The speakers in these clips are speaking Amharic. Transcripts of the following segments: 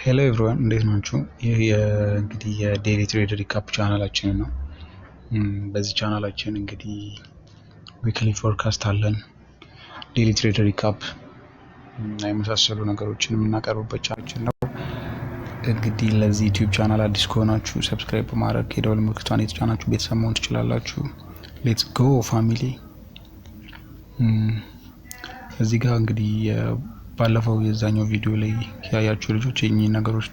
Hello everyone፣ እንዴት ናችሁ? ይህ እንግዲህ የ daily trade recap ቻናላችን ነው። በዚህ ቻናላችን እንግዲህ weekly forecast አለን፣ daily trade recap እና የመሳሰሉ ነገሮችን የምናቀርብበት ቻናላችን ነው። እንግዲህ ለዚህ YouTube channel አዲስ ከሆናችሁ subscribe በማድረግ የደወል ምልክቷን የተጫናችሁ ቤተሰብ መሆን ትችላላችሁ። Let's go, family። እዚህ ጋር እንግዲህ ባለፈው የዛኛው ቪዲዮ ላይ ያያችሁ ልጆች የእኚህ ነገሮች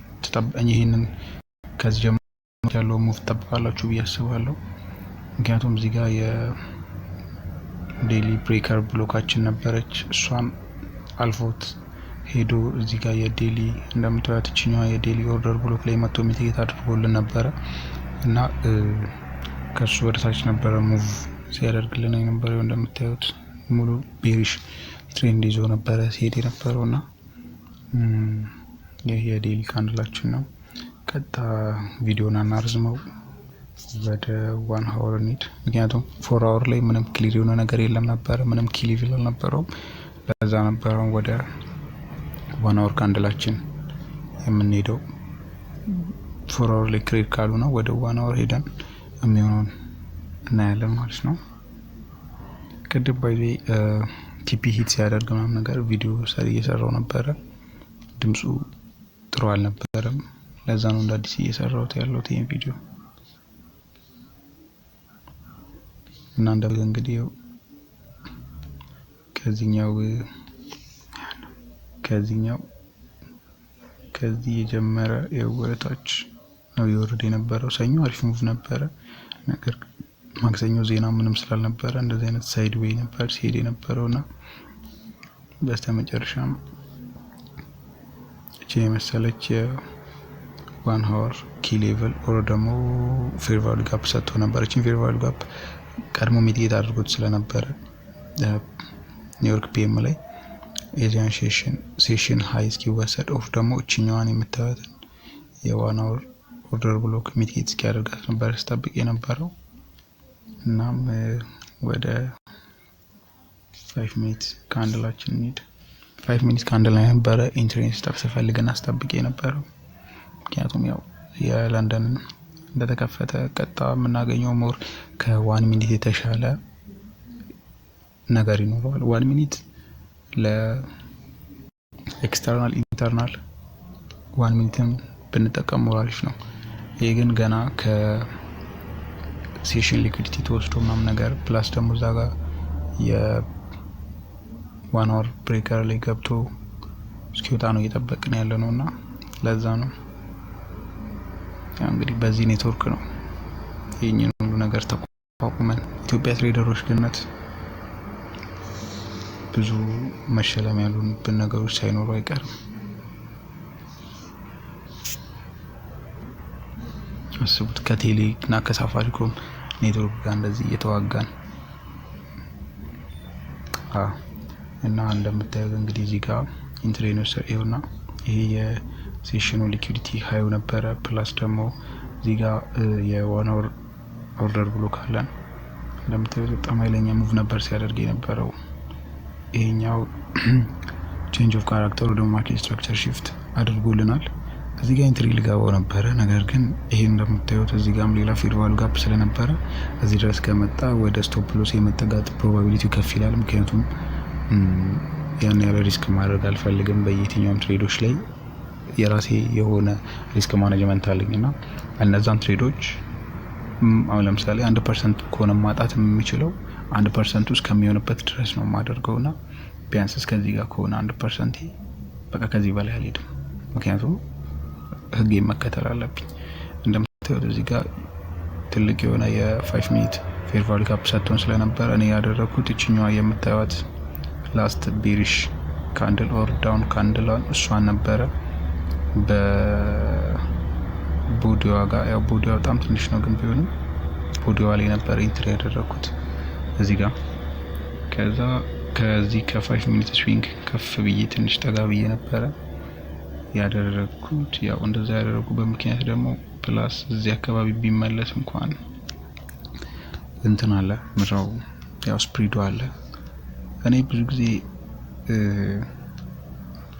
ይህንን ከዚህ ጀምሮ ያለው move ትጠብቃላችሁ ብዬ አስባለሁ። ምክንያቱም እዚህ ጋር የ daily breaker block ኣችን ነበረች። እሷን አልፎት ሄዶ እዚህ ጋር የ daily እንደምታዩት እችኛዋ የ daily order block ላይ መጥቶ mitigate አድርጎልን ነበረ እና ከሱ ወደታች ነበረ move ሲያደርግልን የነበረው። እንደምታዩት ሙሉ bearish trend ይዞ ነበረ ሲሄድ የነበረው እና ይህ የ daily candle ኣችን ነው። ቀጣ ቪዲዮን አናርዝመው፣ ወደ one hour እንሂድ። ምክንያቱም 4 hour ላይ ምንም clear የሆነ ነገር የለም ነበረ፣ ምንም key level አልነበረውም። ለዛ ነበረው ወደ one hour candle ኣችን የምንሄደው። 4 hour ላይ clear ካልሆነ ወደ one hour ሄደን የሚሆነውን እናያለን ማለት ነው። ቅድም by the way TP hit ሲያደርግ ምናምን ነገር ቪዲዮ ሰሪ እየሰራው ነበረ። ድምፁ ጥሩ አልነበረም። ለዛ ነው እንደ አዲስ እየሰራሁት ያለሁት ይሄን ቪዲዮ። እና እንደ እንግዲህ ከዚህኛው ከዚህ የጀመረ የወረታች ነው የወረደ የነበረው። ሰኞ አሪፍ move ነበረ። ነገር ማክሰኞ ዜና ምንም ስላልነበረ እንደዚህ አይነት sideway ነበር ሲሄድ የነበረው እና በስተመጨረሻም እቺ የመሰለች የ one hour key level or ደግሞ fair value gap ሰጥቶ ነበር። እችን fair value gap ቀድሞ mitigate አድርጎት ስለነበረ ኒውዮርክ PM ላይ Asian session high እስኪወሰድ or ደግሞ እችኛዋን የምታዩትን የ one hour order block mitigate እስኪያደርጋት ነበር ስጠብቅ የነበረው። እናም ወደ 5 minute candle ኣችን እንሂድ። 5 minute candle ላይ ነበረ entry ን stuff ስፈልግና ስጠብቅ የነበረው። ምክንያቱም ያው የለንደንን እንደተከፈተ ቀጥታ የምናገኘው more ከ one minute የተሻለ ነገር ይኖረዋል። One minute ለ external internal one minute ን ብንጠቀም more አሪፍ ነው። ይህ ግን ገና ከ session liquidity ተወስዶ ምናምን ነገር plus ደግሞ እዛ ጋር የ one hour breaker ላይ ገብቶ እስኪወጣ ነው እየጠበቅን ያለ ነው እና ለዛ ነው። ያው እንግዲህ በዚህ ኔትወርክ ነው ይህኝን ሁሉ ነገር ተቋቁመን ኢትዮጵያ trader ኦች ግነት ብዙ መሸለም ያሉብን ነገሮች ሳይኖሩ አይቀርም። አስቡት፣ ከቴሌ እና ከሳፋሪኮም ኔትወርክ ጋር እንደዚህ እየተዋጋን። እና እንደምታዩት እንግዲህ እዚህ ጋር entry ን ይኸውና ይሄ የ session ኑ liquidity high ኡ ነበረ። Plus ደግሞ እዚህ ጋር የ one hour order block አለን። እንደምታዩት በጣም ኃይለኛ move ነበር ሲያደርግ የነበረው። ይሄኛው change of character ኡ ደግሞ market structure shift አድርጎልናል። እዚህ ጋር entry ልገባው ነበረ። ነገር ግን ይሄ እንደምታዩት እዚህ ጋርም ሌላ fair value gap ስለነበረ እዚህ ድረስ ከመጣ ወደ stop loss የመጠጋት probability ው ከፍ ይላል። ምክንያቱም ያን ያለ risk ማድረግ አልፈልግም። በየትኛውም trade ኦች ላይ የራሴ የሆነ risk management አለኝ እና እነዛን trade ኦች አሁን ለምሳሌ 1% ከሆነ ማጣት የምችለው 1% ኡ እስከሚሆንበት ድረስ ነው የማደርገው እና ቢያንስ እስከዚህ ጋር ከሆነ 1% በቃ ከዚህ በላይ አልሄድም። ምክንያቱም ህግ መከተል አለብኝ። እንደምታዩት እዚህ ጋር ትልቅ የሆነ የ 5 minute fair value gap ሰጥቶን ስለነበረ እኔ ያደረግኩት እችኛዋ የምታዩት last bearish candle or down candle ኧን እሷን ነበረ በ body ዋ ጋር። ያው body ዋ በጣም ትንሽ ነው፣ ግን ቢሆንም body ዋ ላይ ነበረ entry ያደረግኩት እዚህ ጋር። ከዛ ከዚህ ከ 5 minute swing ከፍ ብዬ ትንሽ ጠጋ ብዬ ነበረ ያደረግኩት። ያው እንደዛ ያደረጉበት ምክንያት ደግሞ plus እዚህ አካባቢ ቢመለስ እንኳን እንትን አለ ምድራው ያው spread ኡ አለ። እኔ ብዙ ጊዜ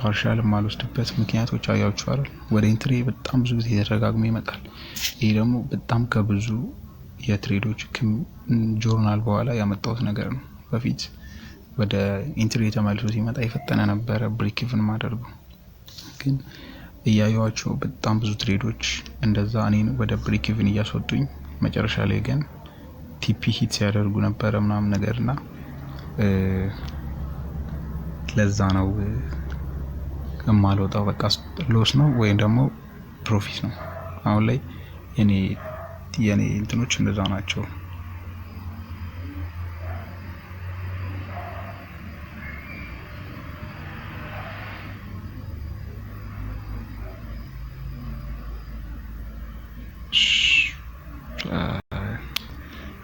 Partial የማልወስድበት ምክንያቶች አያችሁ አይደል? ወደ entry በጣም ብዙ ጊዜ ተደጋግሞ ይመጣል። ይሄ ደግሞ በጣም ከብዙ የ trade ኦች journal በኋላ ያመጣሁት ነገር ነው። በፊት ወደ entry ተመልሶ ሲመጣ የፈጠነ ነበረ break even ማደርገው፣ ግን እያየኋቸው በጣም ብዙ trade ኦች እንደዛ እኔን ወደ break even እያስወጡኝ መጨረሻ ላይ ግን TP hit ሲያደርጉ ነበረ ምናምን ነገር። እና ለዛ ነው የማልወጣው። በቃ loss ነው ወይም ደግሞ profit ነው። አሁን ላይ የኔ እንትኖች እንደዛ ናቸው።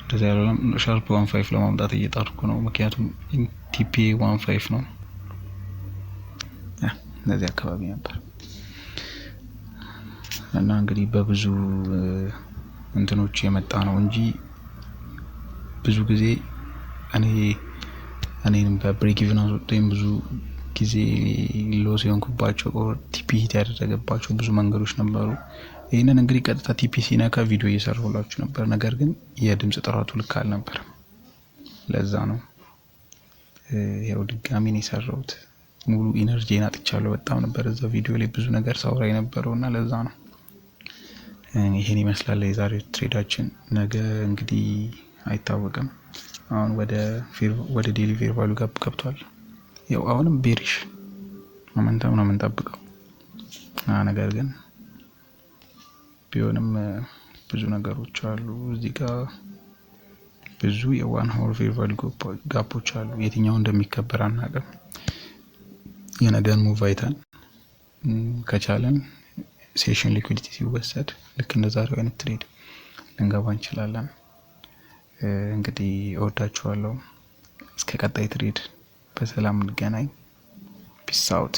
እንደዚ ያለም sharp 1.5 ለማምጣት እየጣርኩ ነው። ምክንያቱም TP 1.5 ነው። እነዚህ አካባቢ ነበር። እና እንግዲህ በብዙ እንትኖች የመጣ ነው እንጂ ብዙ ጊዜ እኔንም በ break even አስወጥቶኝ ብዙ ጊዜ loss የሆንኩባቸው፣ TP hit ያደረገባቸው ብዙ መንገዶች ነበሩ። ይህንን እንግዲህ ቀጥታ TP ሲነካ ቪዲዮ እየሰራሁላችሁ ነበር። ነገር ግን የድምፅ ጥራቱ ልክ አልነበረም። ለዛ ነው ያው ድጋሚ ነው የሰራሁት። ሙሉ energy ን አጥቻለሁ። በጣም ነበር እዛ ቪዲዮ ላይ ብዙ ነገር ሳውራ የነበረው እና ለዛ ነው። ይሄን ይመስላል የዛሬው trade ኣችን። ነገ እንግዲህ አይታወቅም። አሁን ወደ daily fair value gap ገብቷል። ያው አሁንም bearish momentum ነው የምንጠብቀው። ነገር ግን ቢሆንም ብዙ ነገሮች አሉ፣ እዚህ ጋር ብዙ የ 1 hour fair value gap ኦች አሉ። የትኛው እንደሚከበር አናውቅም። የነገን move አይተን ከቻለን session liquidity ሲወሰድ ልክ እንደ ዛሬው አይነት trade ልንገባ እንችላለን። እንግዲህ እወዳችኋለሁ። እስከ ቀጣይ trade በሰላም እንገናኝ። Peace out.